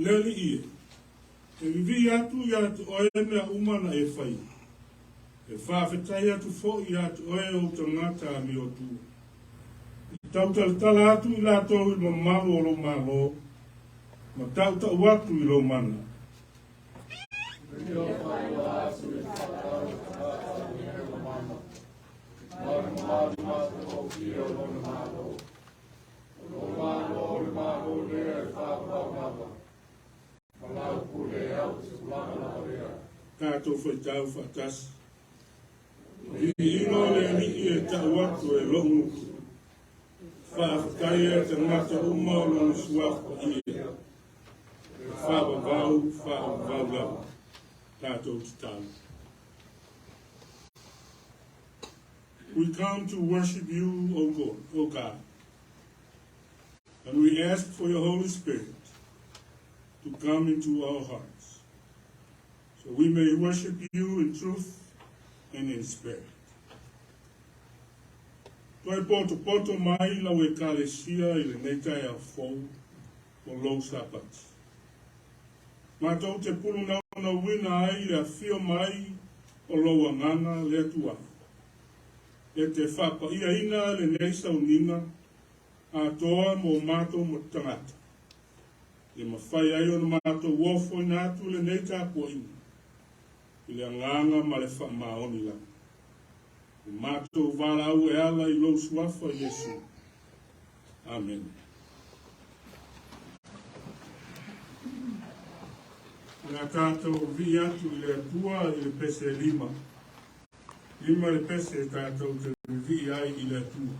Le Alii e, e vivii atu ia te oe mea uma na e faia. E faafetai atu foi ia te oe ou tagata amiotua. E tautalatala atu i latou i le mamalu o lou Malo, ma tautau atu i lou mana. Tatou faitau faatasi. Viiga o le Alii e tau atu e lou gutu. Faafetai e tagata uma o lona suafa paia. E faavavau, faavavau lava. Tatou tatalo. We come to worship you, O God, O God. And we ask for your Holy Spirit to come into our hearts, so we may worship you in truth and in spirit. Toe potopoto mai lau Ekalesia i lenei taeao fou o lou Sapati. Matou te pulunaunauina ai le afio mai o lou Agaga le Atua. E te faapaiaina lenei sauniga atoa mo matou tagata, e mafai ai ona matou ofoina atu lenei tapuaiga i le agaga ma le faamaoni lava. O matou valaau e ala i lou suafa Iesu. Amene. O le a tatou vivii atu i le Atua i le pese 5. 5 le pese tatou te vivii ai i le Atua.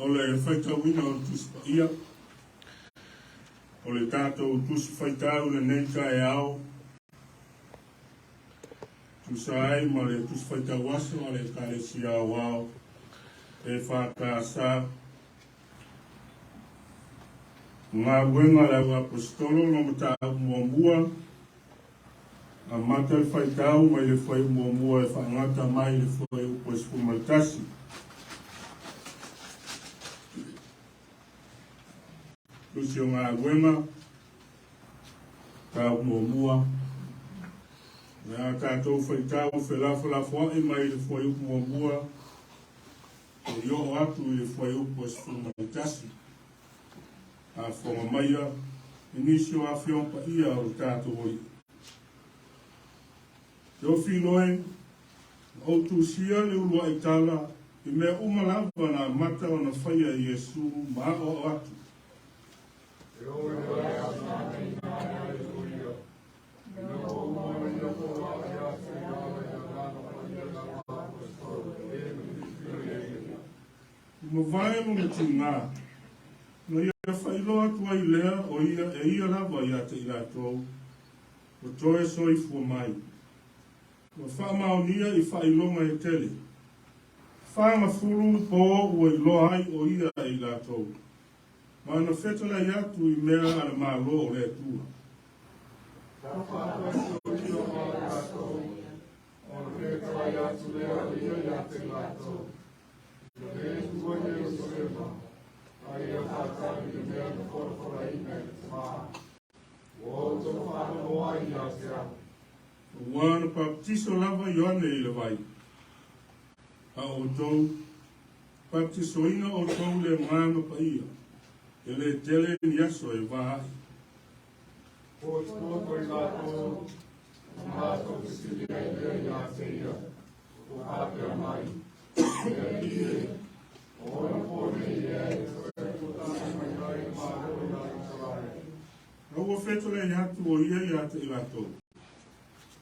O le faitauina o le Tusi Paia, o le tatou Tusi Faitau i lenei taeao, tusa ai ma le Tusi Faitau Aso a le Ekalesia Aoao EFKS, Galuega a le Au Aposetolo, lona mataupu muamua, Amata le faitau mai le fuaiupu muamua e faagata mai le fuaiupu e 11. Tusi o Galuega, mataupu muamua. O le a tatou faitau felafolafoai mai le fuaiupu muamua seia oo atu i le fuaiupu e 11. Faafofoga maia i nisi o afioga paia o le tatou Alii. Teofiloe, na ou tusia le uluai tala i mea uma lava na amata ona faia e Iesu ma aoao atu. Ua mavae lona tiga, na ia faailoa atu ai lea o ia e ia lava ia te i latou ua toe soifua mai. Ua faamaonia i faailoga e tele, 40 po ua iloa ai o ia e i latou, ma na fetalai atu i mea a le Malo o le Atua. Ua na baptiso lava Ioane i le vai, a o outou, baptisoina outou i le Agaga Paia, e le tele ni aso e va ae. A ua fetalai atu o ia ia te i latou,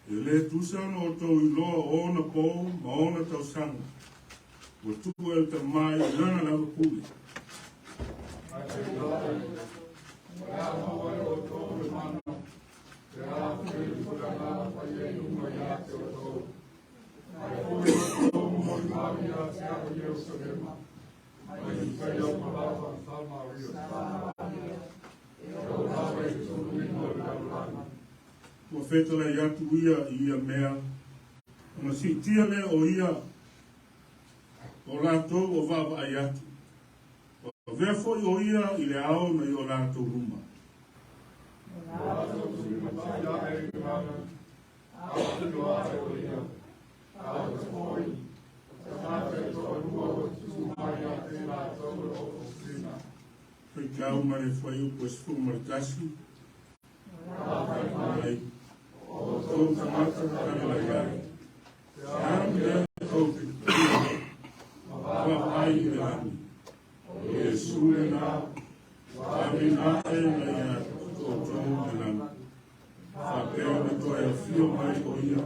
E le tusa ona outou iloa o ona po ma ona tausaga, ua tuu e le Tama i lana lava pule. Ua fetalai atu ia i ia mea, ona siitia lea o ia o latou o vaavaai atu. Ua avea foi o ia i le ao nai o latou luma. Faitau ma le fuaiupu e 11. Mai, o outou tagata Kalilaia, se a mea tou te tilotilo ai, ma vaavaai i le lagi, o Iesu lena, ua aveina ae na ia outou i le lagi, faapea ona toe afio mai o ia,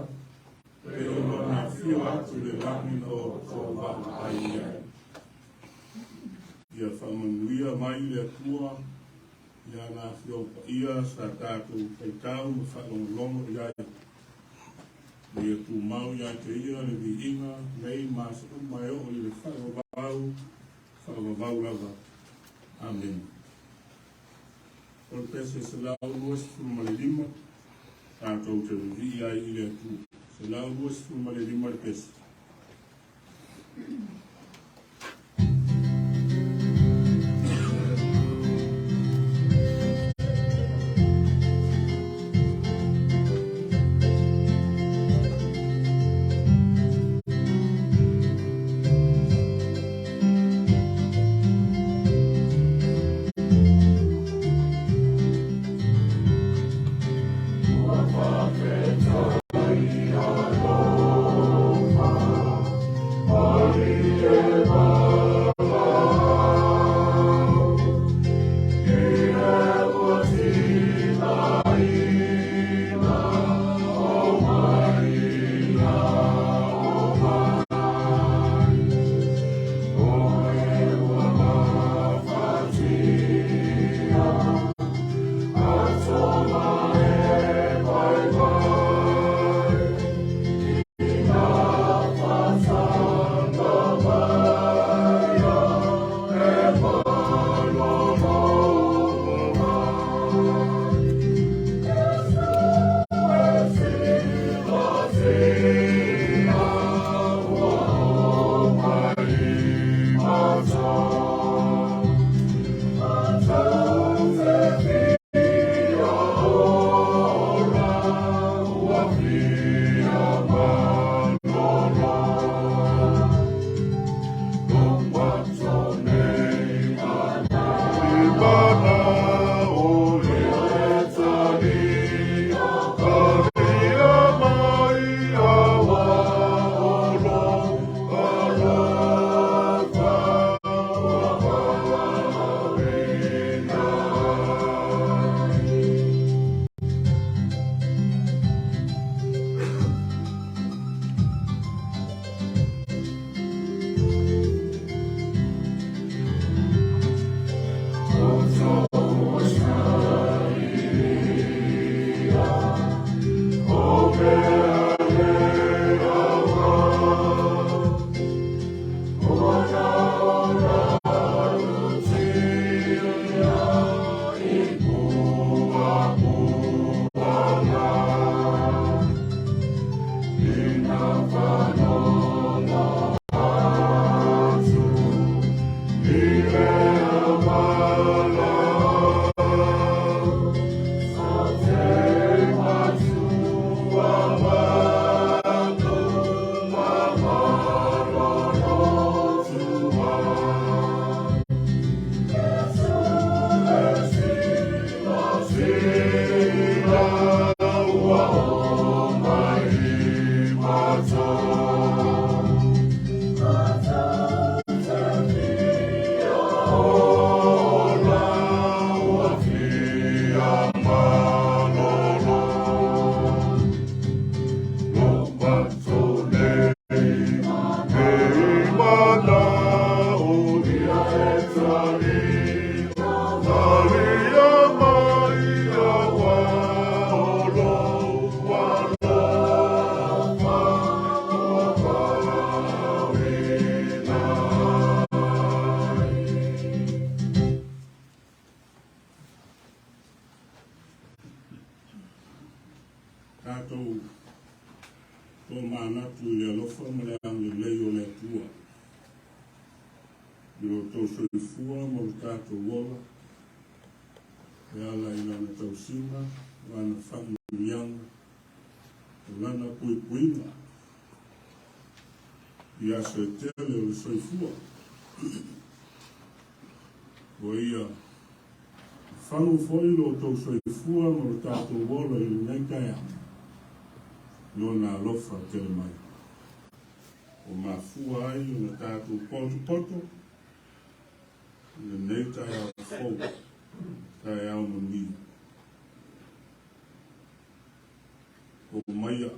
pei o lona afio atu i le lagi na outou vaavaai i ai. Ia faamanuia mai le Atua i ana Afioga Paia sa tatou faitau ma faalogologo i ai. Ma ia tumau ia te Ia le viiga nei ma aso uma e oo i le faavavau, faavavau lava. Amene. O le pese 125, tatou te vivii ai i le Atua. 125 le pese. Tatou tomanatu i le alofa ma le agalelei o le Atua i lo outou soifua ma lo tatou ola e ala i Lana tausiga, Lana faamanuiaga, o Lana puipuiga i aso e tele o le soifua. Ua ia fagu foi lo outou soifua ma lo tatou ola i lenei taeao i Lona alofa tele mai. Ua mafua ai ona tatou potopoto i lenei taeao fou, taeao manuia. Omaia,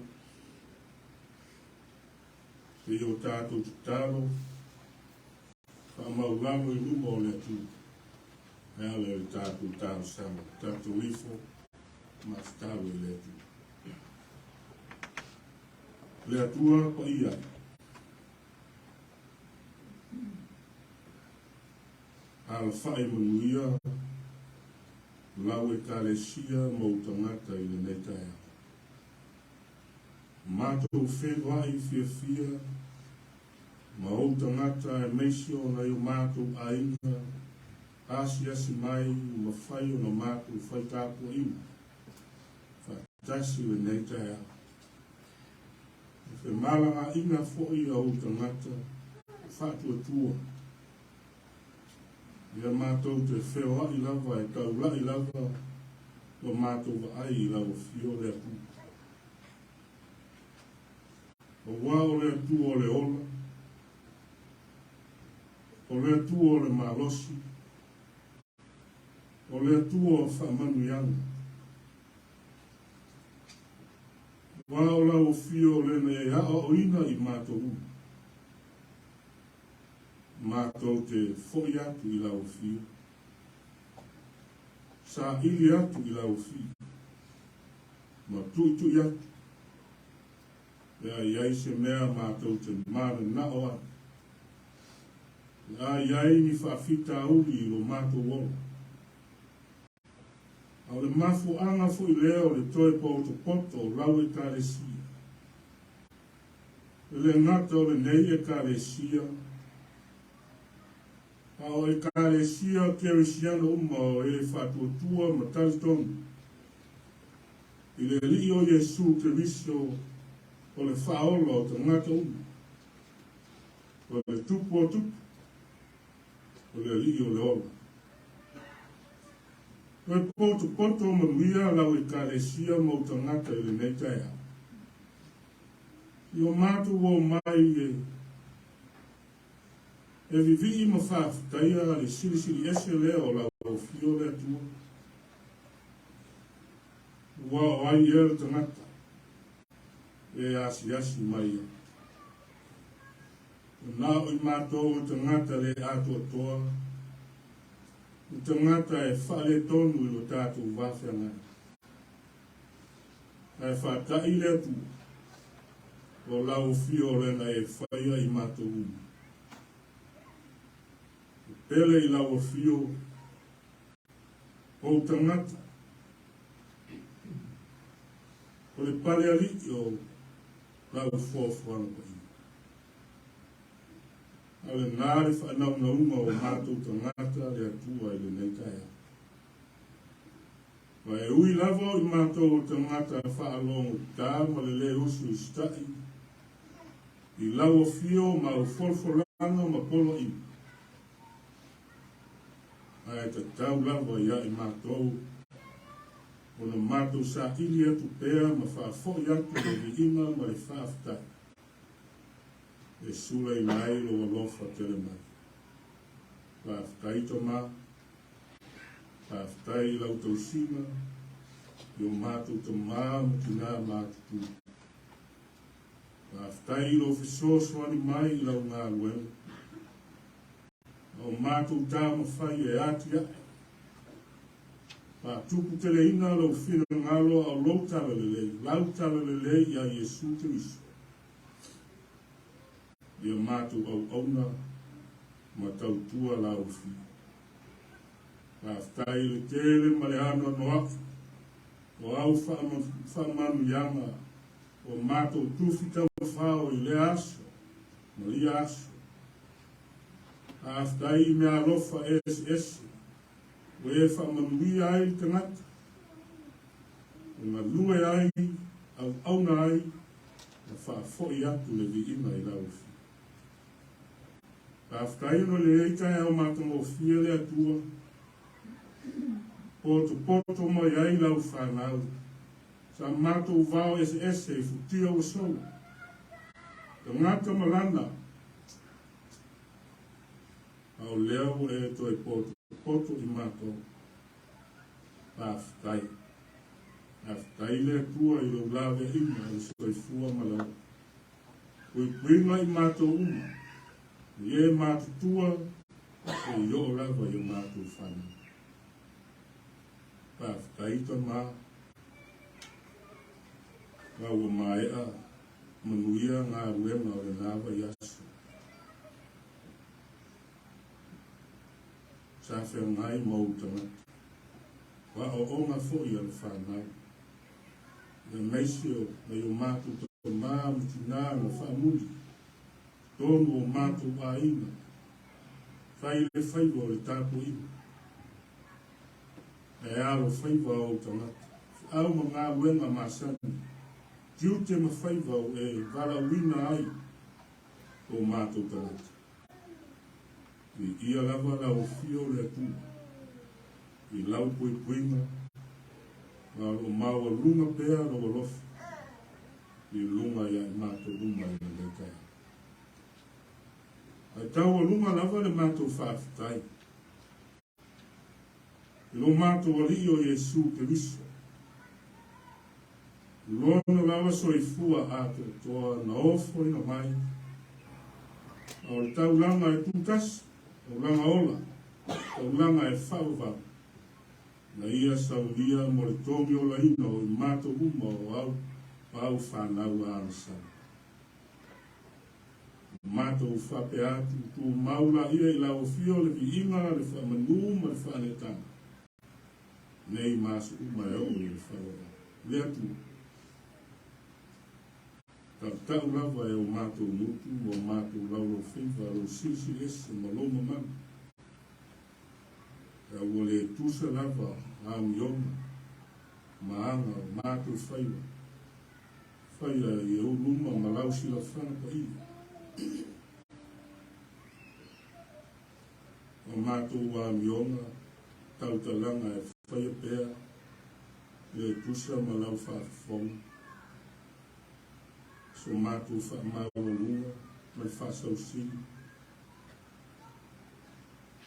se i o tatou tatalo faamaulalo i luma o le Atua e ala i le tatou talosaga, tatou ifo ma tatalo i le Atua. Le Atua paia, alafai manuia lau Ekalesia ma ou tagata i lenei taeao. Matou feiloai fiafia ma ou tagata aemaise o nai o matou aiga asiasi mai ua mafai ona matou fai tapuaiga faatasi i lenei taeao. E femalagaaiga foi a ou tagata faatuatua Ia matou te feoai lava e taulai lava lo matou vaai i lau Afio le Atua. Aua o le Atua o le ola, o le Atua o le malosi, o le Atua o faamanuiaga. Aua o lau Afio lena e aoaoina i matou uma. Matou te foi atu i lau afio, saili atu i lau afio, ma tuitui atu, pe a i ai se mea matou te mananao ai, pe a i ai ni faafitauli i lo matou ola. A o le mafuaaga foi lea o le toe potopoto o lau Ekalesia. E le gata o lenei Ekalesia, a o Ekalesia Kerisiano uma o e faatuatua ma talitonu i le Alii o Iesu Keriso o le Faaola o tagata uma, o le Tupu o tupu, o le Alii o le ola. Toe potopoto manuia lau Ekalesia ma ou tagata i lenei taeao. I o matou omai e e vivii ma faafetaia le silisili ese lea o lau Afio le Atua. Ua o ai ea le tagata e asiasi mai ai. Na o i matou o tagata le atoatoa, o tagata e faaletonu i lo tatou va feagai. Ae faata'i le Atua, o lau afio lena e faia i matou uma. E pele i lau afio, ou tagata, o le pale ali'i o lau foafoaga paia. A o lena le faanaunauga o matou tagata le Atua i lenei taeao. Ma e ui lava o i matou o tagata faalogotā ma le lē usu i sita'i i lau afio ma au folafolaga ma poloaiga, ae tatau lava ia i matou ona matou saili atu pea ma faafoi atu le viiga ma le faafetai e sulaina ai lou alofa tele mai. Faafetai Tama, faafetai i lau tausiga i o matou tama ma tinā matutua. Faafetai i lou fesoasoani mai i lau galuega. A o matou taumafai e atiae, faatuputeleina lou finagalo a o lou talalelei, lau talalelei ia Iesu Keriso, ia matou auauna ma tautua lau Afio. Faafetai i le tele ma le anoanoai o au faamanuiaga ua matou tufi taumafao i lea aso ma ia aso. Faafetai i meaalofa eseese ua e faamanuia ai le tagata, e galue ai, auauna ai, ma faafoi atu le viiga i lau Afioga. Faafetai ona o lenei taeao matagofie le Atua, potopoto mai ai lau fanau, sa matou vao eseese i futia ua sola, tagata ma lana, a o lea ua e toe potopoto i matou. Faafetai. Faafetai le Atua i lou laveaiga o le soifua ma le ola. Puipuiga i matou uma, i e matutua seia oo lava i o matou fanau. Faafetai Tama, ma ua maea manuia galuega o lena vaiaso. Sa feagai ma ou tagata, o aoaoga foi a le fanau, aemaise o nai o matou tama ma tina na faamuli totonu o matou aiga, fai le faiva o le tapuaiga. Ae alofaiva ou tagata, feau ma galuega masani, tiute ma faiva ua e valaauina ai o matou tagata. Viia lava lau Afio o le Atua i lau puipuiga, ma o lo o maualuga pea lou alofa i luga ia i matou uma i lenei taeao. Ae taualuga lava le matou faafetai i lo matou Alii o Iesu Keriso, Lona lava soifua atoatoa na ofoina mai, a o le taulaga e tutasi, taulaga ola, taulaga e faavavau, na ia saunia mo le togiolaina o i matou uma o au, au fanau agasala. Matou faapea atu, tumau laia i lau Afio le viiga, le faamanu ma le faaneetaga, nei ma aso uma e oo i le faavavau. Le Atua, tautau lava e o matou gutu ma o matou laulaufaiva lou silisili ese ma lou mamalu, ae ua le tusa lava amioga ma aga o matou faiva, faia i ou luma ma lau silafaga paia. O matou amioga tautalaga e faia pea le tusa ma lau faafofoga, so matou faamaualuga ma le faasausili,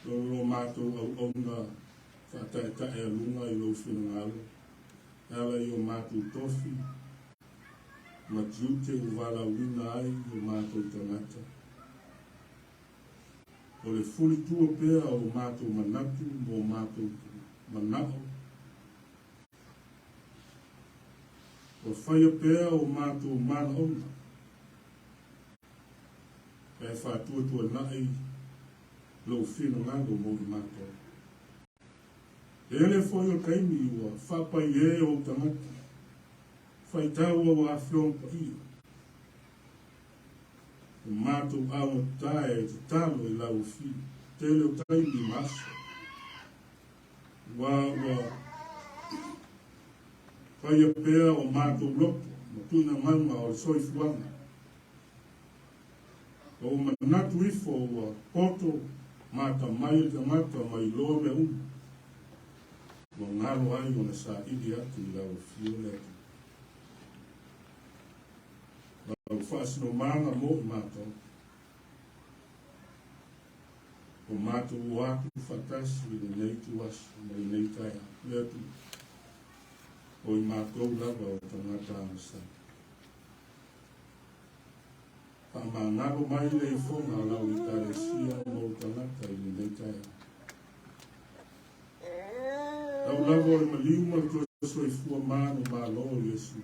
o lo matou auauna faataetaealuga i lou finagalo, e ala i o matou tofi ma tiute ua valaauina ai o matou tagata. O le fulitua pea o matou manatu ma o matou manao, ua faia pea o matou manaoga, ae faatuatuanai lou finagalo mo i matou. Tele foi o taimi ua faapai e ou tagata, faitau au Afioga Paia, o matou augatata e tatalo i lau Afio, tele o taimi ma aso, ua faia pea o matou loto ma tuinamaga o le soifuaga. O manatu ifo ua poto mata mai le tagata ma iloa mea uma, ua galo ai ona saili atu i lau Afio le Atua. Lau faasinomaga mo i matou, o matou o atu faatasi i lenei ituaso ma lenei taeao. Le Atua, o i matou lava o tagata agasala. Faamagalo mai le ifoga a lau Ekalesia ma ou tagata i lenei taeao. Lau lava o le maliu ma le toe soifua manumalo o Iesu,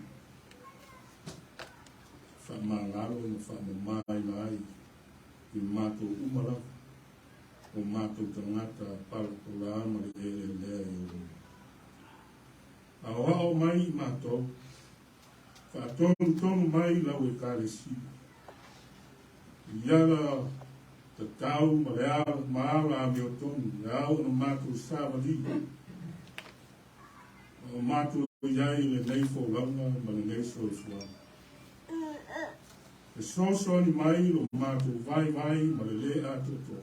faamagalo ma faamamaina ai i matou uma lava, o matou tagata palapala ma le eleelea i ou luma. Aoao mai i matou, Faatonutonu mai lau Ekalesia i ala tatau ma le ala ma ala amiotonu e ao ona matou savali a o matou i ai i lenei folauga ma lenei soifuaga. Fesoasoani mai lo matou vaivai ma le lē atoatoa.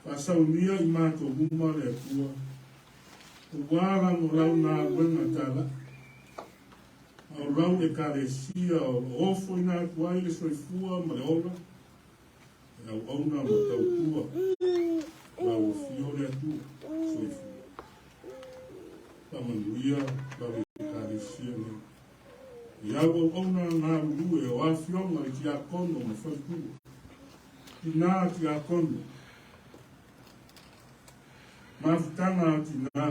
Faasaunia i matou uma le Atua, aua lana lau galuega talai, a o lau Ekalesia o lo o ofoina atu ai le soifua ma le ola, e auauna ma tautua lau afio le Atua. Soifua. Faamanuia lau Ekalesia nei. I au auauna galulue o afioga i tiakono ma faletua. Tinā tiakono, mafutaga a tinā,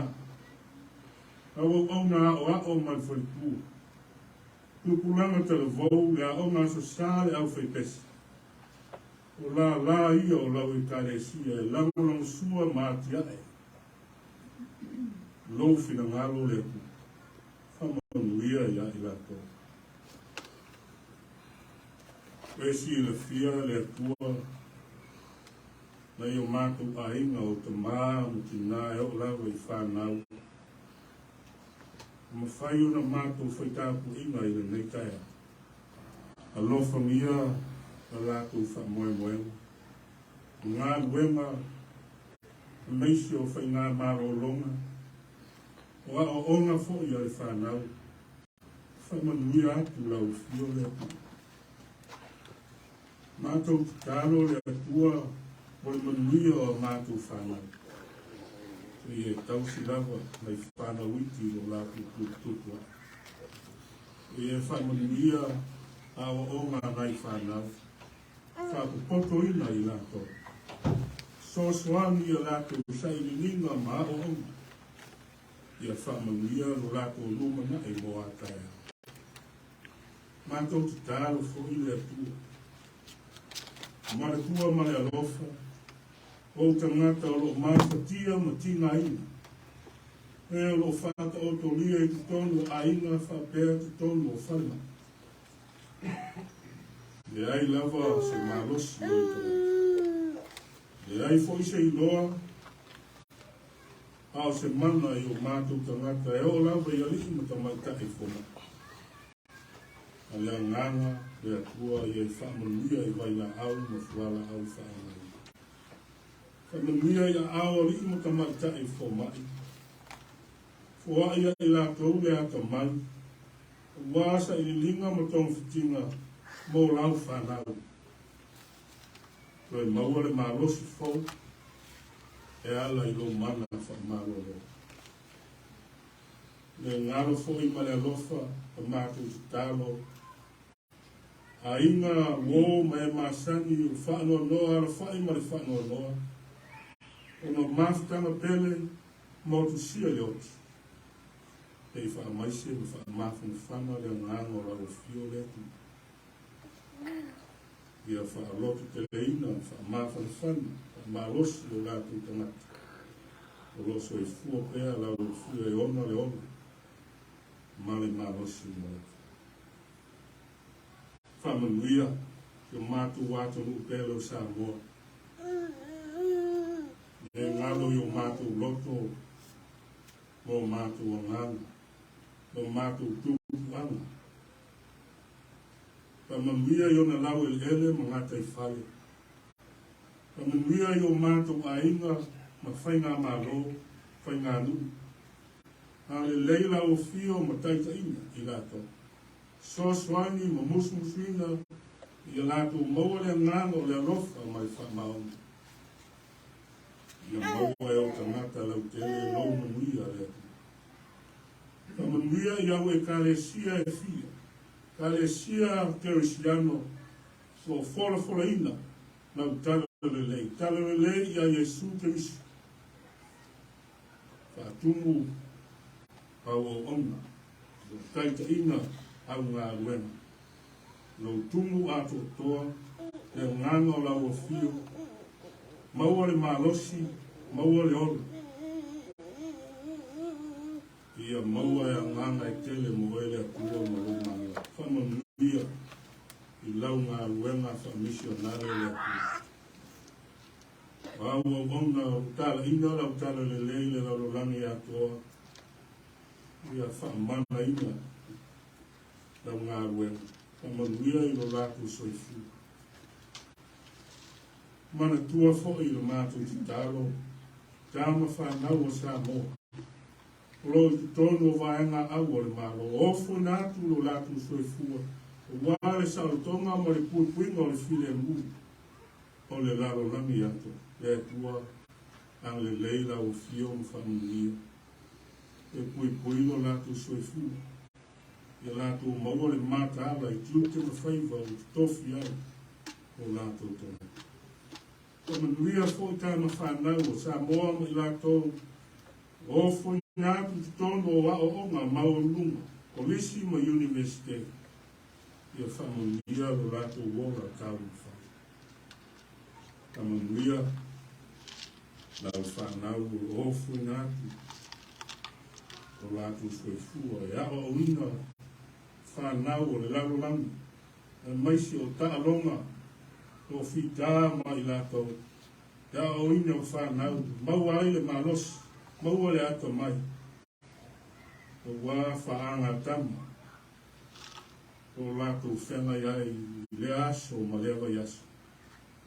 lau auauna aoao ma le faletua, tupulaga talavou, le aoga Aso Sa, le aufaipese, o lālā ia o lau Ekalesia e lagolagosua ma atiae lou finagalo le Atua. Faamanuia ia i latou. E silafia le Atua nai o matou aiga o tamā ma tinā e oo lava i fanau. Ua mafai ona matou fai tapuaiga i lenei taeao. Alofagia la latou faamoemoega, galuega aemaise o faigamalologa, o aoaoga foi a le fanau. Faamanuia atu lau Afio le Atua. Matou tatalo le Atua mo le manuia o a matou fanau. Seia e tausi lava nai fanau iti i lo latou tuputupu ae. Seia e faamanuia aoaoga a nai fanau, faapopotoina i latou. Fesoasoani i a latou sailiiliga ma aoaoga. Ia faamanuia lo latou lumanai mo a taeao. Matou tatalo foi le Atua. Manatua ma le alofa ou tagata o lo o mafatia ma tigaina, e o lo o faataotolia i totonu o aiga faapea totonu o falemai. Leai lava se malosi o le tagata. Leai foi se iloa A o se mana i o matou tagata e oo lava i alii ma tamaitai fomai. A le agaga le Atua ia e faamanuia i vailaau ma fualaau faaaogaina. Faamanuia i aao alii ma tamaitai fomai. Foai ia i latou le atamai, aua sailiiliga ma togafitiga mo lau fanau. Toe maua le malosi fou e ala i lou mana faamalolo. Le galo foi ma le alofa la matou tatalo, aiga, uo ma e masani o le faanoanoa alafai ma le faanoanoa ona o mafutaga pele ma motusia i le oti, se i faamaise ma faamafanafana le agaga o lau afio le Atua. Ia faalototeleina ma faamafanafana, faamalosi o latou tagata o lo o soifua pea lau afio e ona le ola ma le malosi uma lava. Faamanuia si o matou atunuu pele o Samoa. Le galo i o matou loto ma o matou agaga, ma o matou tupuaga. Faamanuia i ona laueleele ma gataifale. Faamanuia i o matou aiga ma faigamalo, faiganuu. Agalelei lau afio ma taitaiga i latou. Fesoasoani ma musumusuina ia latou maua le agaga o le alofa ma le faamaoni. Ia maua e ou tagata lautele lou manuia le Atua. Faamanuia i au Ekalesia e fia. Ekalesia Kerisiano o lo o folafolaina lau talalelei, talalelei ia Iesu Keriso, faatumu au auauna, lou taitaiga au galuega, lou tumu atoatoa, le agaga o lau afio, maua le malosi, maua le ola. Ia maua e agaga e tele mo oe le Atua ma lou Malo. Faamanuia i lau galuega faamisionare le Atua. O au auauna o lo talaina lau talalelei i le lalolagi atoa, ia faamanaina lau galuega. Faamanuia i lo latou soifua. Manatua foi le matou tatalo, tama fanau a Samoa, o lo o i totonu o vaega au o le Malo, ofoina atu lo latou soifua, aua le saolotoga ma le puipuiga o le filemu o le lalolagi atoa. Le Atua, agalelei lau afio ma faamanuia, e puipui lo latou soifua, ia latou maua le mataala i tiute ma faiva ua totofi ai o latou tagata. Faamanuia foi tama fanau o Samoa ma i latou o ofoina atu i totonu o aoaoga maualuluga, kolisi ma iunivesite, ia faamanuia lo latou ola taumafai. Faamanuia lau fanau o lo o ofoina atu o latou soifua e aoaoina fanau o le lalolagi, aemaise o taaloga o fita ma i latou e aoaoina o fanau, maua ai le malosi, maua le atamai, aua faagatama o latou feagai ai i lea aso ma lea vaiaso,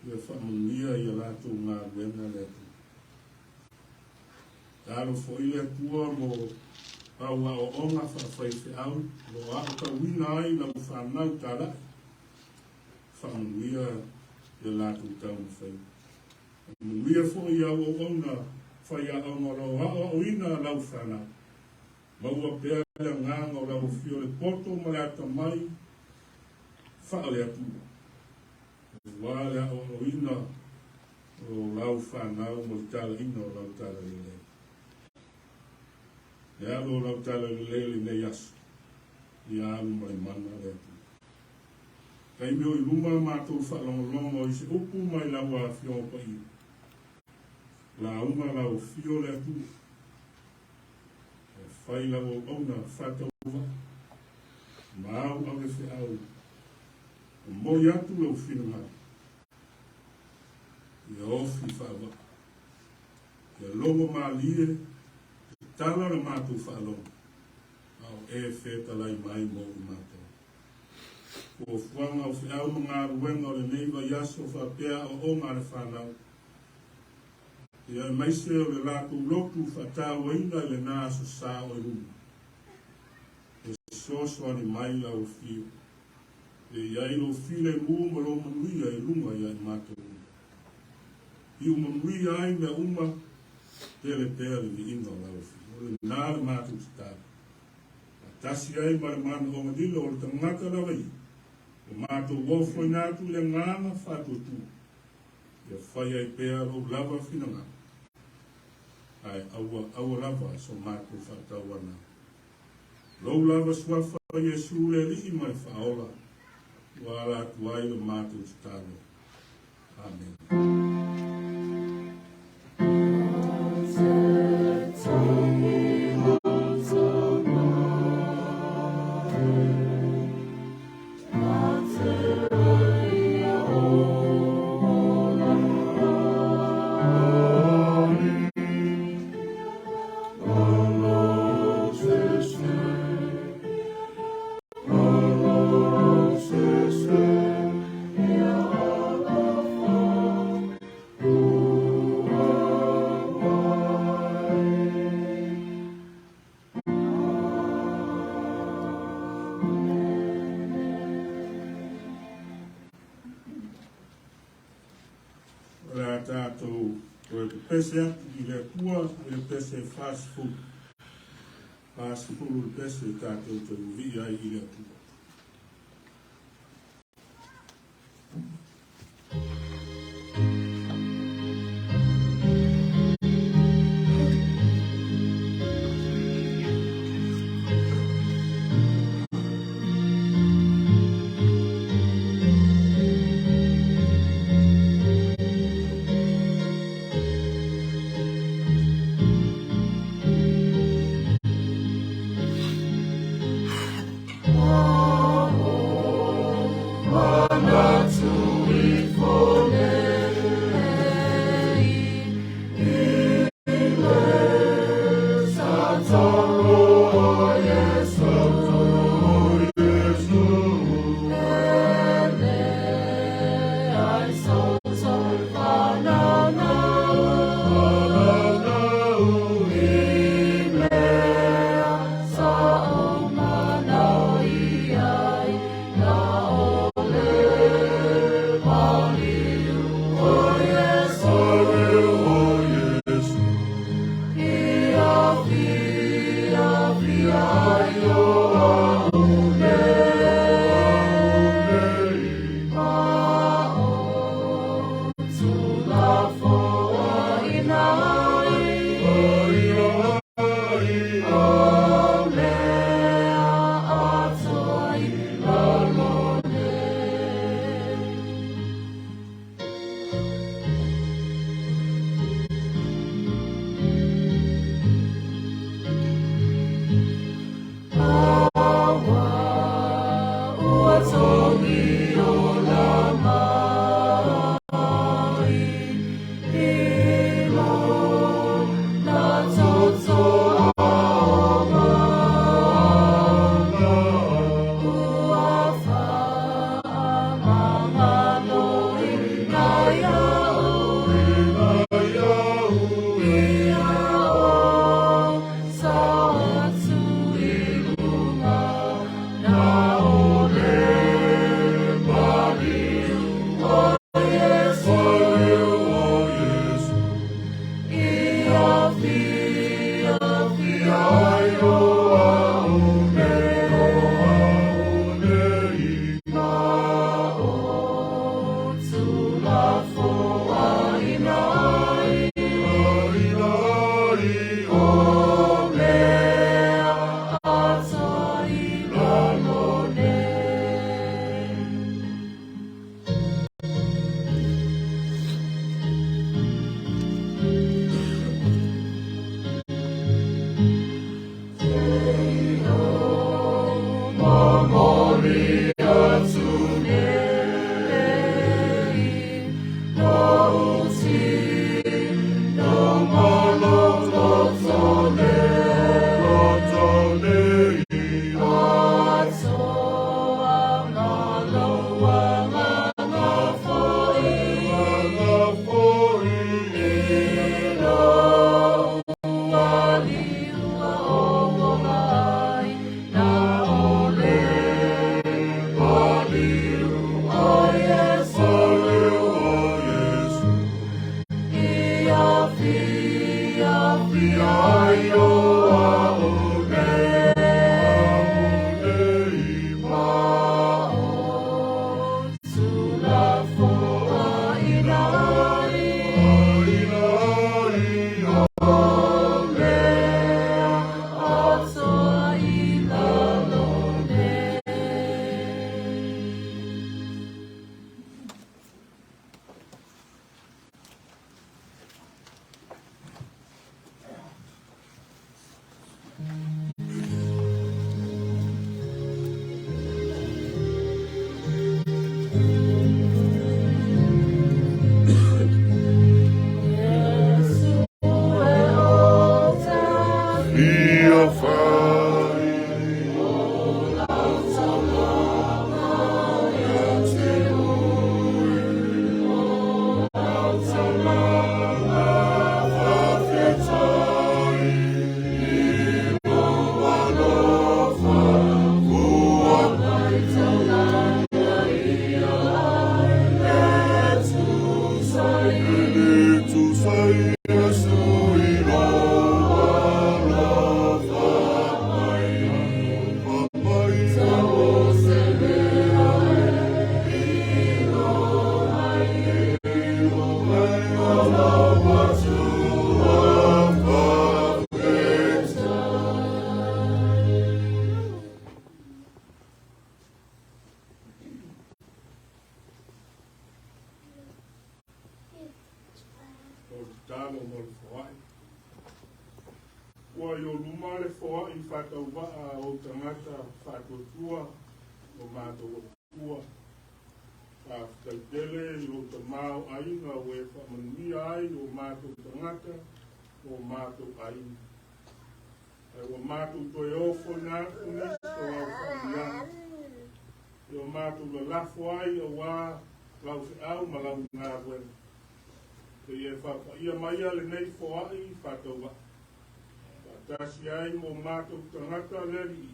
ia faamanuia ia latou galuega le Atua. Tatalo foi le Atua mo au aoaoga faafaifeau o lo o aotauina ai lau fanau talai, faamanuia ia latou taumafaiga. Faamanuia foi i au auauna faiaoga o lo o aoaoina lau fanau. Maua pea le agaga o lau afio o le poto ma le atamai faale-Atua, aua le aoaoina o lau fanau ma le talaina o lau talalelei. Le alu o lau talalelei lenei aso, ia alu ma le mana le Atua. Taimi o i luma matou faalogologo i se upu mai lau Afioga Paia. Lauga lau afio le Atua. E fai lau auauna faatauvaa ma au avefeau, momoli atu lou finagalo, ia ofi faavaa, ia logo malie te tala le matou faalogo, a o e fetalai mai mo i matou. Fuafuaga o feau ma galuega o lenei vaiaso faapea aoaoga a le fanau, Ia aemaise o le latou lotu faatauaina i lena aso sa o i luma. E fesoasoani mai lau afio, e i ai lou filemu ma lou manuia i luga ia i matou uma. Iu manuia ai mea uma, tele pea le viiga o lau afio. O lena le matou tatalo. Faatasi ai ma le manaoga lilo o le tagata lava ia, ua matou ofoina atu i le agaga faatuatua. Ia fai ai pea lou lava finagalo, ae aua, aua lava so matou faatauana. Lou lava suafa Iesu le Alii ma le Faaola, ua ala atu ai le matou tatalo. Amene. O le a tatou toe pepese atu i le Atua i le pese 40. 40 le pese tatou te uvii ai i le Atua. O tatalo mo le foai. Ua i ou luma le foai faatauvaa a ou tagata faatuatua o matou atua. Faafetai tele i lou tamaoaiga ua e faamanuia ai i o matou tagata ma o matou aiga. Ae ua matou toe ofoina atu nisi o lau faamanuiaga i o matou lalafo ai aua lau feau ma lau galuega. Seia e faapaia maia lenei foai faatauvaa, faatasi ai ma o matou tagata le Alii,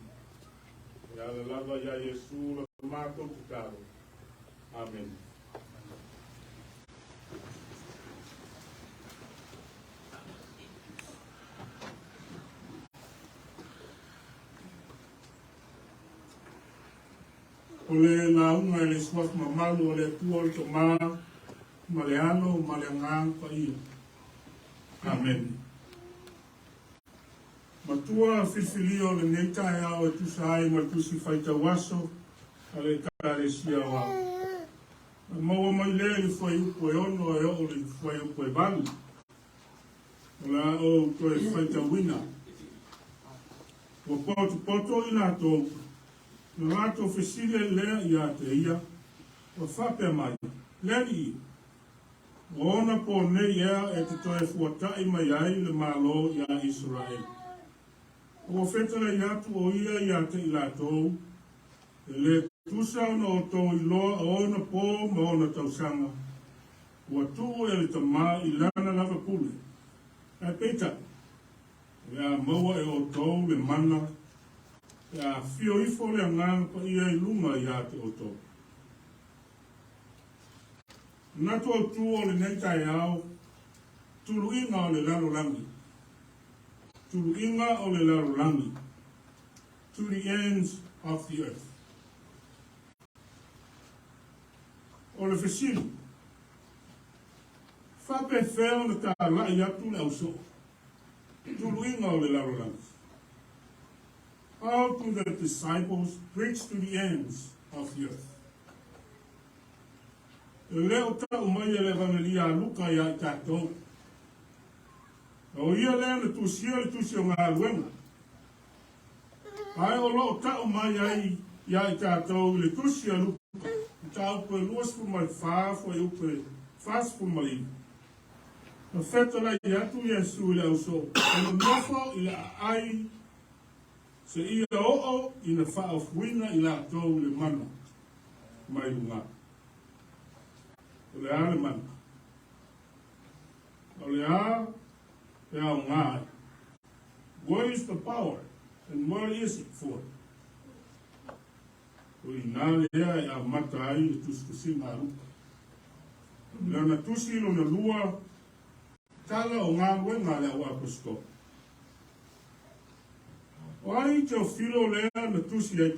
e ala lava iā Iesu la matou tatalo. Amene. O le lauga i le Suafa Mamalu o le Atua o le Tama ma le Alo ma le Agaga Paia. Amene. Matua filifilia o lenei taeao e tusa ai ma le Tusi Faitau Aso a le Ekalesia Aoao. Na maua mai lea i le fuaiupu e 6 e oo i le fuaiupu e 8. O le a ou toe faitauina. Ua potopoto i latou, na latou fesili ai lea ia te ia, ua faapea mai, Le Alii, o ona po nei ea e te toe fuataʻi mai ai le Malo iā Isaraele? Ua fetalai atu ʻo ia iā te i latou, E lē tusa ona outou iloa o ona po ma ona tausaga, ua tuu e le Tama i lana lava pule. Ae peitai, o le a maua e outou le mana pe a afio ifo le Agaga Paia i luga iā te outou. Manatu autū o lenei taeao, tuluiga o le lalolagi. Tuluiga o le lalolagi, to the ends of the earth. O le fesili, faapefea ona talai atu le ausoo, tuluiga o le lalolagi? How do the disciples reach to the ends of the earth? E le o tau mai e le Evanelia a Luka iā i tatou. O ia lea na tusia le tusi o galuega. Ae o lo o tau mai ai iā i tatou i le tusi a Luka, mataupu e 24 fuaiupu e 49. Na fetalai atu Iesu i le ausoo e nonofo i le aai seia oo ina faaofuina i latou i le mana mai luga. O le a le mana? O le a e aoga ai? What is the power and what is it for? O i inā lea e amata ai le tusitusiga a Luka. I lana tusi lona lua, tala o galuega a le auaposeitolo. O ai Teofilo lea na tusi ai,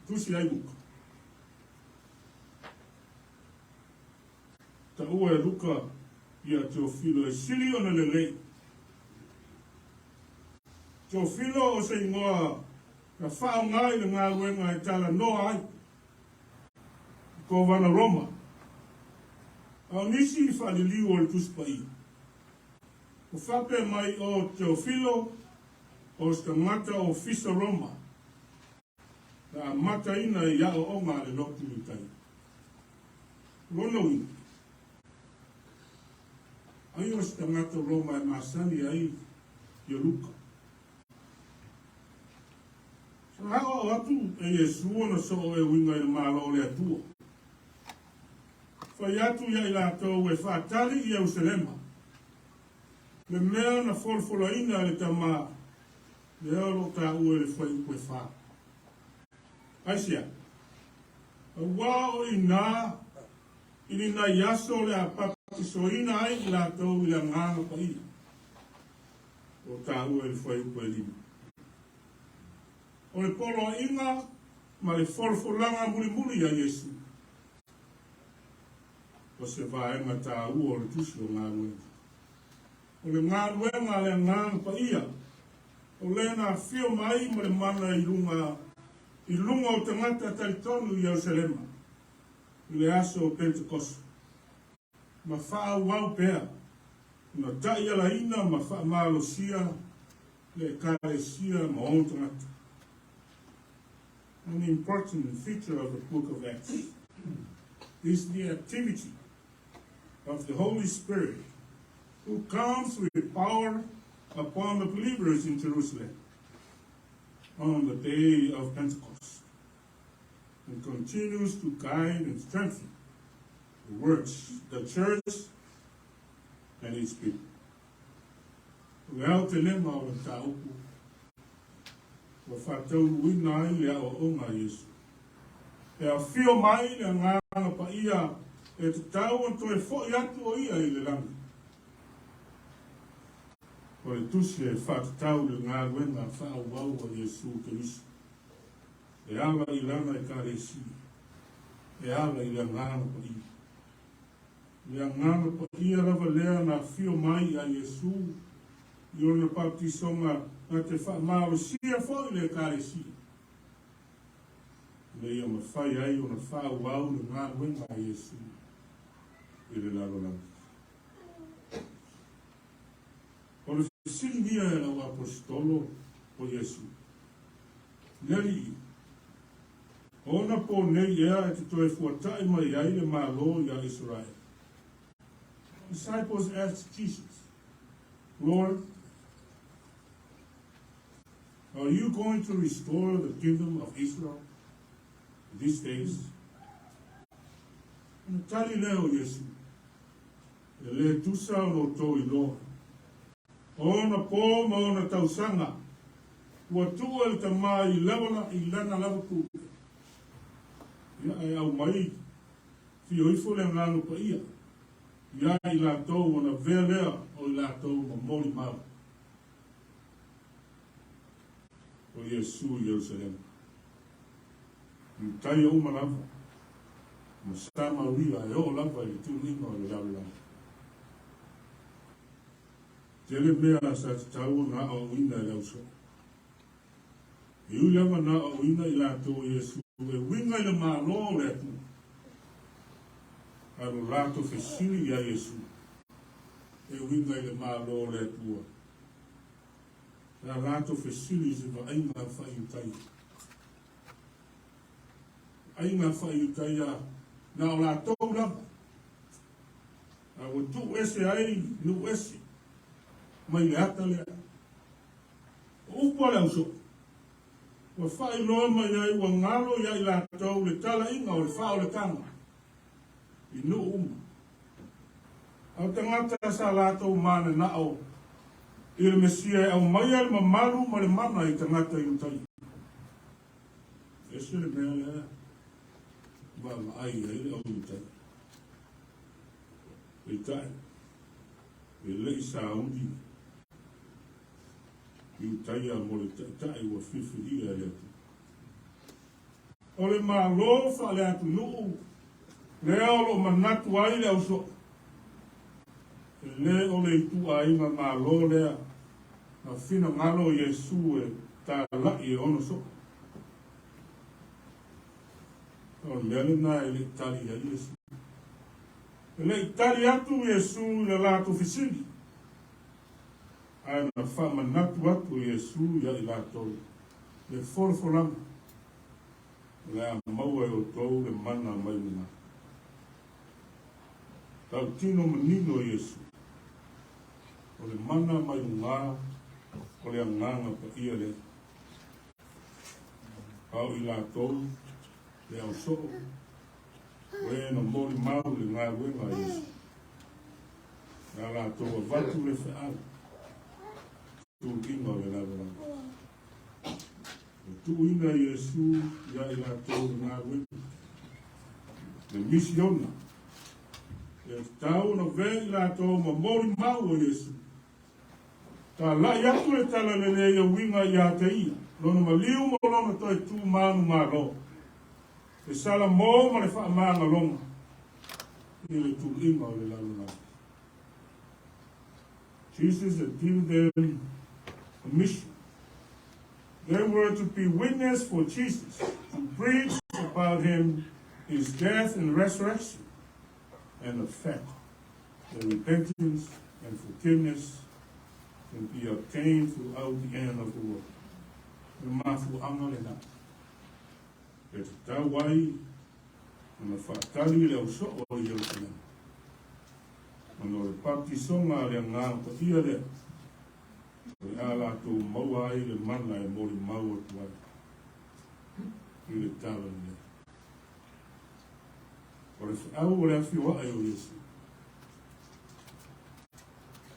tusi ai Luka? Taua e Luka ia Teofilo e sili ona lelei. Teofilo o se igoa na faaaoga i le galuega e talanoa ai i Kovana Roma, a o nisi i faaliliu o le Tusi Paia. Ua faapea mai o Teofilo o se tagata ofisa Roma na amataina i aoaoga a le lotu i tai. Lona uiga, ai o se tagata Roma e masani ai ia Luka. Sa aoao atu e Iesu ona soo e uiga i le Malo o le Atua. Fai atu ia i latou e faatali i Ierusalema, le mea na folafolaina e le Tama, lea o lo o taua i le fuaiupu e fa. Aisea? Aua o i inā i ni nai aso o le a papatisoina ai i latou i le Agaga Paia. O taua i le fuaiupu e lima. O le poloaiga ma le folafolaga mulimuli a Iesu, o se vaega taua o le tusi o galuega. O le galuega a le Agaga Paia, o lea na afio mai ma le mana i luga i luga o tagata talitonu i Ierusalema i le aso o Penetekoso, ma faaauau pea ona taialaina ma faamalosia le Ekalesia ma ona tagata. An important feature of the Book of Acts is the activity of the Holy Spirit who comes with power upon the believers in Jerusalem on the day of Pentecost and continues to guide and strengthen the works, the church and its people. O le aotelega o le mataupu ua faataunuuina ai le aoaoga a Iesu. E afio mai le Agaga Paia e tatau ona toe foi atu o ia i le lagi. O le tusi e faatatau i le galuega faaauau a Iesu Keriso e ala i lana Ekalesia, e ala i le Agaga Paia. O le Agaga Paia lava lea na afio mai ia Iesu i ona baptisoga na te faamalosia foi le Ekalesia, ina ia mafai ai ona faaauau le galuega a Iesu i le lalolagi. O le fesiligia e lau Aposetolo o Iesu, Le Alii, o ona po nei ea e te toe fuataʻi mai ai le Malo iā Iseraele? Disciples asked Jesus, Lord, are you going to restore the kingdom of Israel these days? Ona tali lea o Iesu, E le tusa o lo outou iloa. O ona po ma ona tausaga, ua tuu e le Tama i lava i lana lava pule. Ia, ae aumai fio ifo le Agaga Paia ia i latou ona avea lea o i latou ma molimau. O Iesu i Ierusalema. Iutaia uma lava, ma Samauia e oo lava i le tuluiga o le lalolagi. Tele mea sa tatau ona aoaoina e le ausoo. E ui lava na aoaoina i latou e Iesu e uiga i le Malo o le Atua, a lo latou fesili ia Iesu e uiga i le Malo o le Atua. Sa latou fesili i se vaaiga faa-Iutaia. Vaaiga faa-Iutaia na o latou lava, a ua tuu ese ai nuu ese mai le ata lea. O upu a le ausoo, ua faailoa mai ai ua galo ia i latou le talaiga o le faaolataga i nuu uma. A o tagata sa latou mananao i le Mesia e aumaia le mamalu ma le mana i tagata Iutaia. Ese le mea lea vaavaai ai le au Iutaia. Peitai, e le i sauni Iutaia mo le taitai ua filifilia e le Atua. O le Malo faaleatunuu lea o lo o manatu ai le ausoo, e le o le ituaiga Malo lea na finagalo Iesu e talai e ono soo. O le mea lena e le i tali ai Iesu. E le i tali atu Iesu i le latou fesili, ae na faamanatu atu e Iesu ia i latou le folafolaga. O le a maua e outou le mana mai luga. Tautino manino Iesu, o le mana mai luga o le Agaga Paia lea. A o i latou le ausoo, o e na molimau i le galuega a Iesu, na latou avatu le feau, tuuina o le lalolagi. Ua tuuina e Iesu ia i latou le galuega, le misiona, e tatau ona avea i latou ma molimau o Iesu. Talai atu le talalelei e uiga ia te ia, lona maliu ma lona toe tu manumalo, le salamo ma le faamagaloga i le tuuiga o le lalolagi. Jesus had given them a mission. They were to be witness for Jesus, to preach about him, his death and resurrection, and the fact that repentance and forgiveness can be obtained throughout the end of the world. Le mafuaaga lena e tatau ai ona faatali le ausoo o Ierusalema, ona o le baptisoga a le Agaga Paia lea o le a latou maua ai le mana e molimau atu ai i le tala lelei. O le feau o le afioaʻe o Iesu,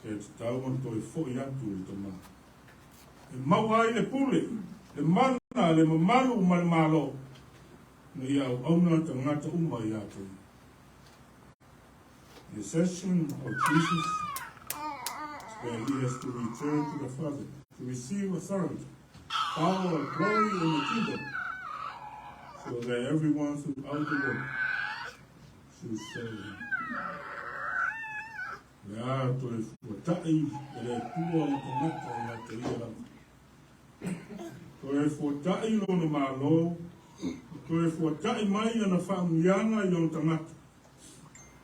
e tatau ona toe foʻi atu i le Tama. E maua ai le pule, le mana, le mamalu ma le Malo, ina ia auauna tagata uma ia te ia. The ascension of Jesus is that he has to return to the Father to receive authority, power, glory, and the kingdom, so that everyone throughout the world should serve him. O le a toe fuataʻi e le Atua ona tagata ia te ia lava. Toe fuataʻi lona Malo, ma toe fuataʻi mai ana faamanuiaga i ona tagata,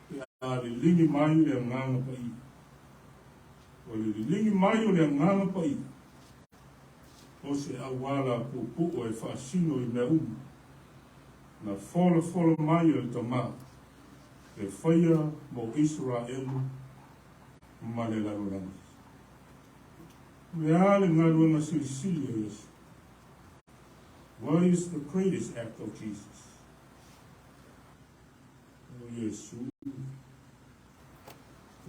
pe a liligi mai le Agaga Paia. O le liligi mai o le Agaga Paia, o se auala puupuu e faasino i mea uma, na folafola mai e le Tama e faia mo Isaraelu ma le lalolagi. O le a le galuega silisili a Iesu? What is the greatest act of Jesus? O Iesu,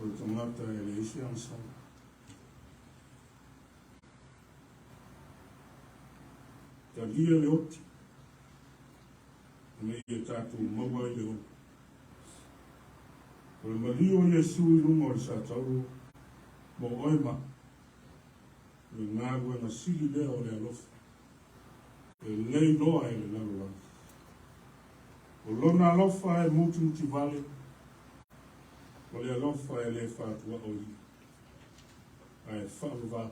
o le tagata e leai se agasala. Talia le oti, ina ia tatou maua ai le ola. O le maliu o Iesu i luga o le satauro mo oe ma au, o le galuega sili lea o le alofa. E le iloa e le lalolagi. O Lona alofa e mutimutivale, o le alofa e le faatuaoia, ae faavavau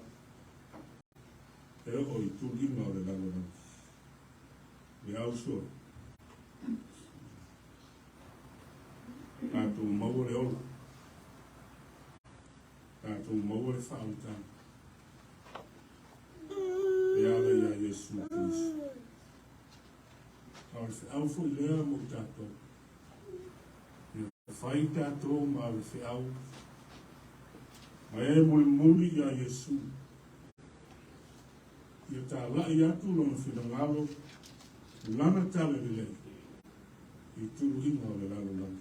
e oo i tuliga o le lalolagi. Le auso, tatou maua le ola, tatou maua le faaolataga e ala iā Iesu Keriso. A o le feau foi lea mo tatou, ia fai tatou ma ave feau ma e mulimuli iā Iesu, ia talai atu lona finagalo, lana talalelei i tuluiga o le lalolagi.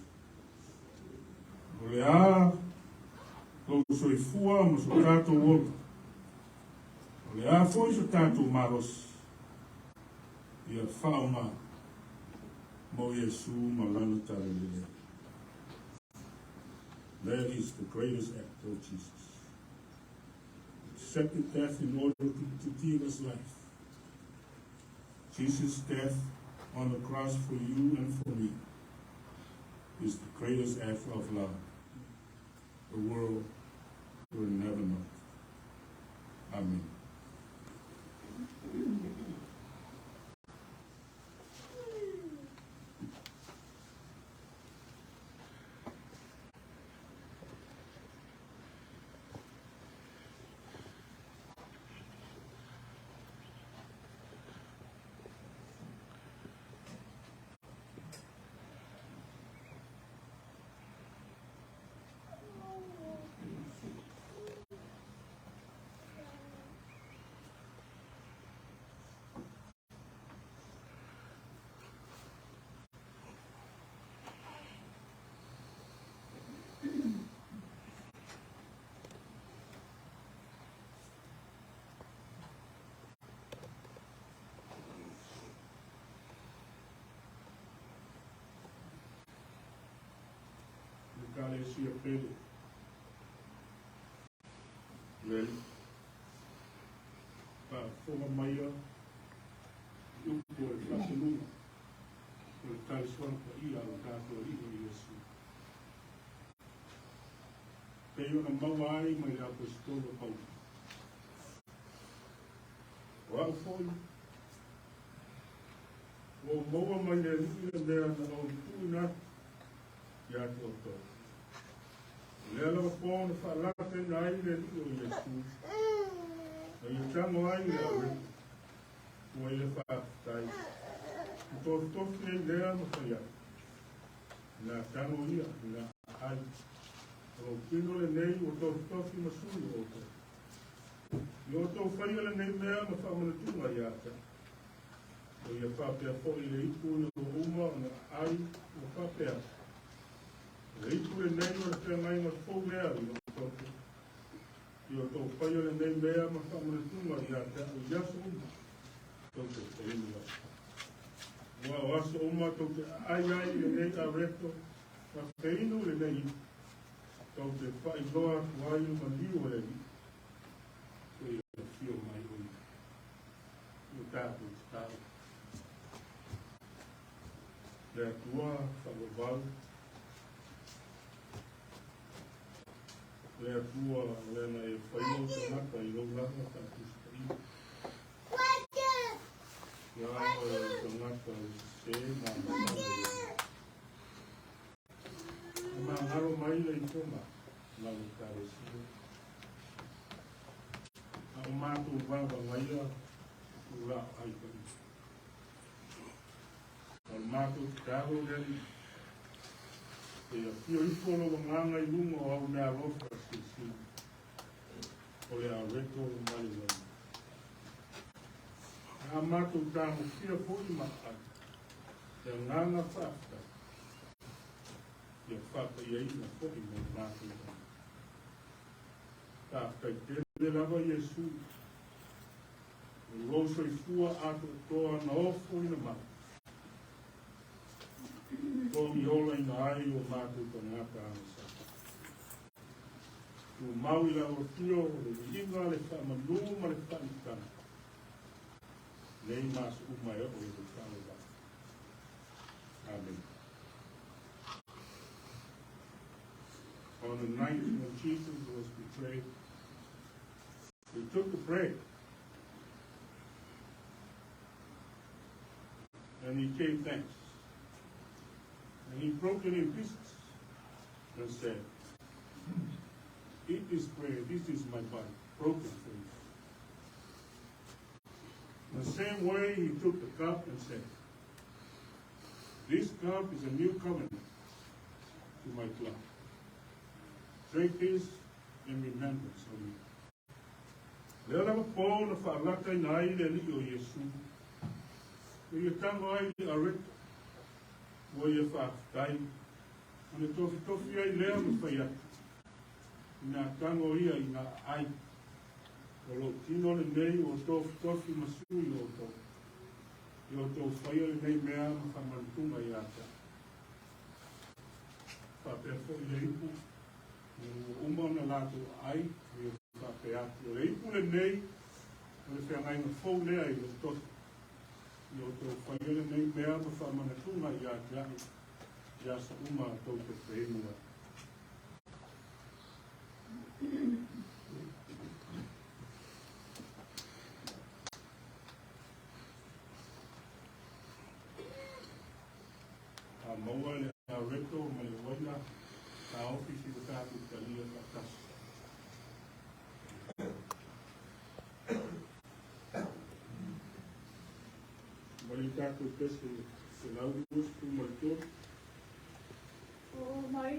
O le a lou soifua ma so tatou ola, o le a foi so tatou malosi, ia faaaoga mo Iesu ma lana talalelei. That is the greatest act of Jesus. Accepted death in order to give us life. Jesus' death on the cross for you and for me is the greatest act of love the world will never know. Amen. Ekalesia pele, le faafofoga maia i upu o le faatonuga o le talisoaga paia a lo tatou Alii o Iesu. Pei ona maua ai mai le Aposetolo o Paulo. O au foi, ua ou maua mai le Alii le mea na ou tuuina atu ia te outou. O lea lava pō na faalataina ai le Alii o Iesu, na ia tago ai le aureta, ua i le faafetai, na tofitofi ai lea ma fai atu, Ina tago ia, ina aai, o lou tino lenei ua tofitofi ma sui o outou. Ia outou faia lenei mea ma faamanatuga ia te au. O ia faapea foi le ipu ina ua uma ona aai, ua faapea atu, O le ipu lenei o le feagaiga fou lea i lou toto. Ia outou faia lenei mea ma faamanatuga ia te au i aso uma tou te feinu ai. Aua o aso uma tou te aai ai i lenei areto ma feinu i lenei ipu, tou te faailoa atu ai le maliu o le Alii, seia afio mai o ia. Ua tatou tatalo. Le Atua faavavau, le Atua o lea na e faia ou tagata i lou lava faatusi paia. Ia oe o le tagata o le sese ma agasala i le Ua magalo mai le ifoga lau Ekalesia, a o matou vaavagaia tulaoai paia. O le matou tatalo le Alii, e afio ifo lou agaga i luga o au meaalofa silisili, o le areto ma le uaina. A matou tagofia foi ma aai, le agaga faafetai, ia faapaiaina foi mo le matou tagata. Faafetai tele lava Iesu, o lou soifua atoatoa na ofoina mai, togiolaina ai o matou tagata agasala. Tumau i lau afio le viiga, le faamanu ma le faamatalaga. nei ma aso uma e oo i le faavavau. Amene. On the night when Jesus was betrayed, he took the bread and he gave thanks. And he broke it in pieces and said, Eat this bread, this is my body, broken for you. In the same way, he took the cup and said, This cup is a new covenant to my blood. Drink this in remembrance of me. Lea lava pō na faalataina ai le Alii o Iesu, na ia tago ai le areto, ua ia faafetai, ona tofitofi ai lea ma fai atu, Inā tago ia ina aai, o lou tino lenei ua tofitofi ma sui o outou, ia outou faia lenei mea ma faamanatunga ia te au. Faapea foi le ipu, ina ua uma ona latou aai, ua ia faapea atu, O le ipu lenei, o le feagaiga fou lea i lou toto, ia outou faia lenei mea ma faamanatunga ia te au i aso uma tou te feinu ai. A maua le areto ma le uaina, taofi se i o tatou talia faatasi. Mai le tatou pese 123. O mai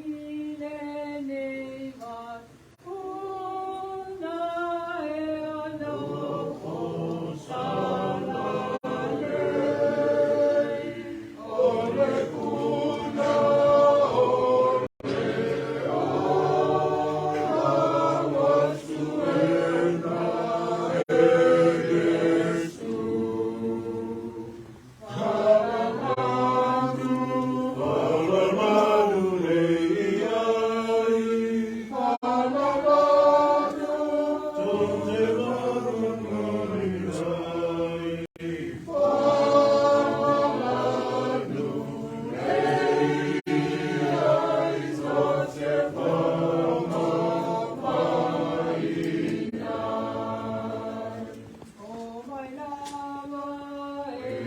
lenei matuna e anofo salalei. O le puna o le ola ua suena e Iesu. O mai lava e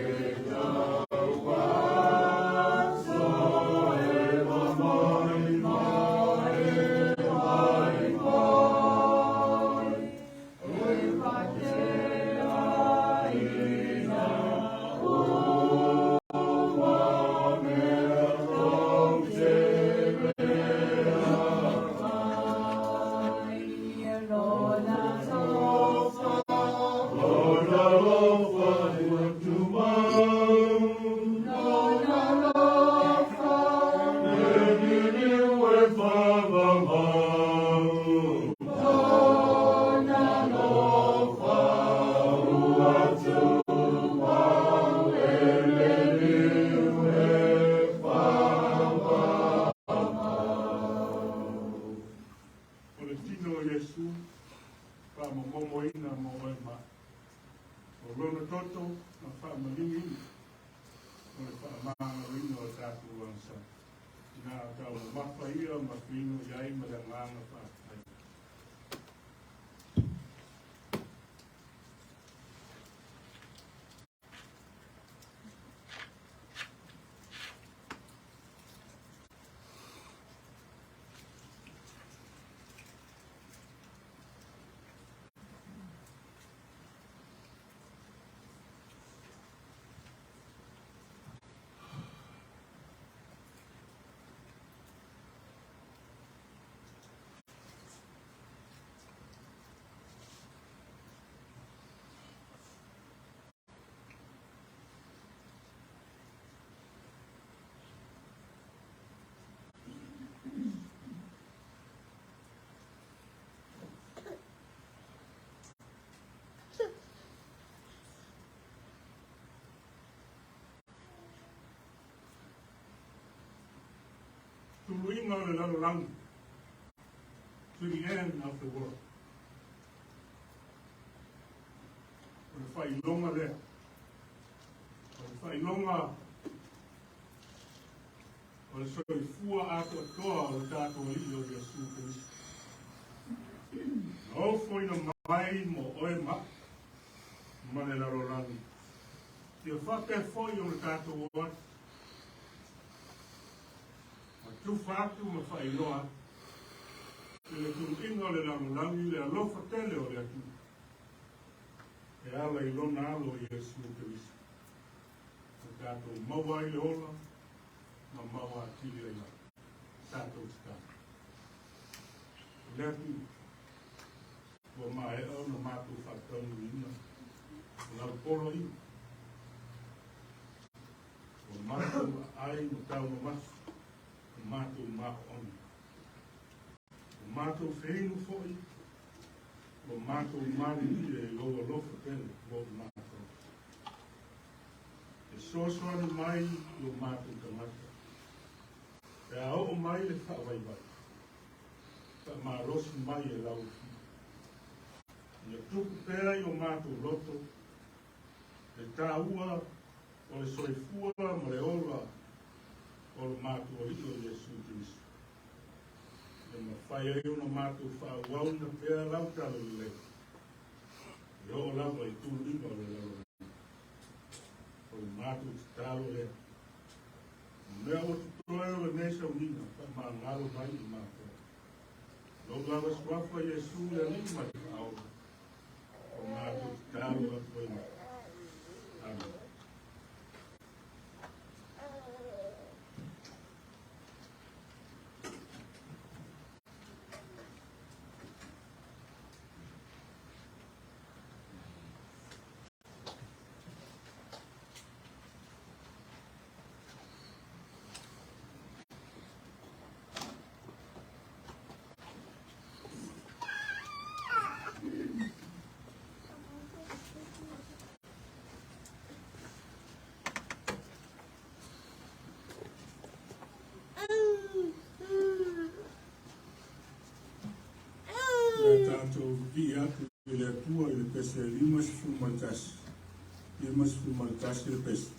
O le tino o Iesu faamomomoina mo oe ma au. O lona toto na faamaliuina mo le faamagaloina o tatou agasala. Ina a taumamafa ia ma feinoi ai ma le agaga faafetai. Tuluiga o le lalolagi, to the end of the world. O le faailoga lea. faailoga o le soifua atoatoa o le tatou Alii o Iesu Keriso. Na ofoina mai mo oe ma a'u ma le lalolagi. Ia faapea foi ona tatou o atu ma tufa atu ma faailoa atu i le tuluiga o le lalolagi le alofa tele o le Atua e ala i lona Alo Iesu Keriso, na tatou maua ai le ola ma maua atili ai lava. Tatou tatalo. O le Atua, ua maea ona matou faataunuuina lau poloaiga. Ua matou aai ma taumamafa, ua matou maoona. Ua matou feinu foi, ua matou malilie i lou alofa tele mo i matou. E fesoasoani mai i o matou tagata, pe a oo mai le faavaivai, faamalosi mai e lau Afio. Ia tupu pea i o matou loto le taua o le soifua ma le ola o lo matou Alii o Iesu Keriso. Ia mafai ai ona matou faaauauina pea lau talalelei e oo lava i tuluiga o le lalolagi. O le matou tatalo lea. O mea ua totoe o lenei sauniga, faamagalo mai i matou. Lou lava suafa Iesu le Alii ma le Faaola, o matou tatalo atu ai nei. Amene. O le a tatou vivii atu i le Atua i le pese e 51, 51 le pese.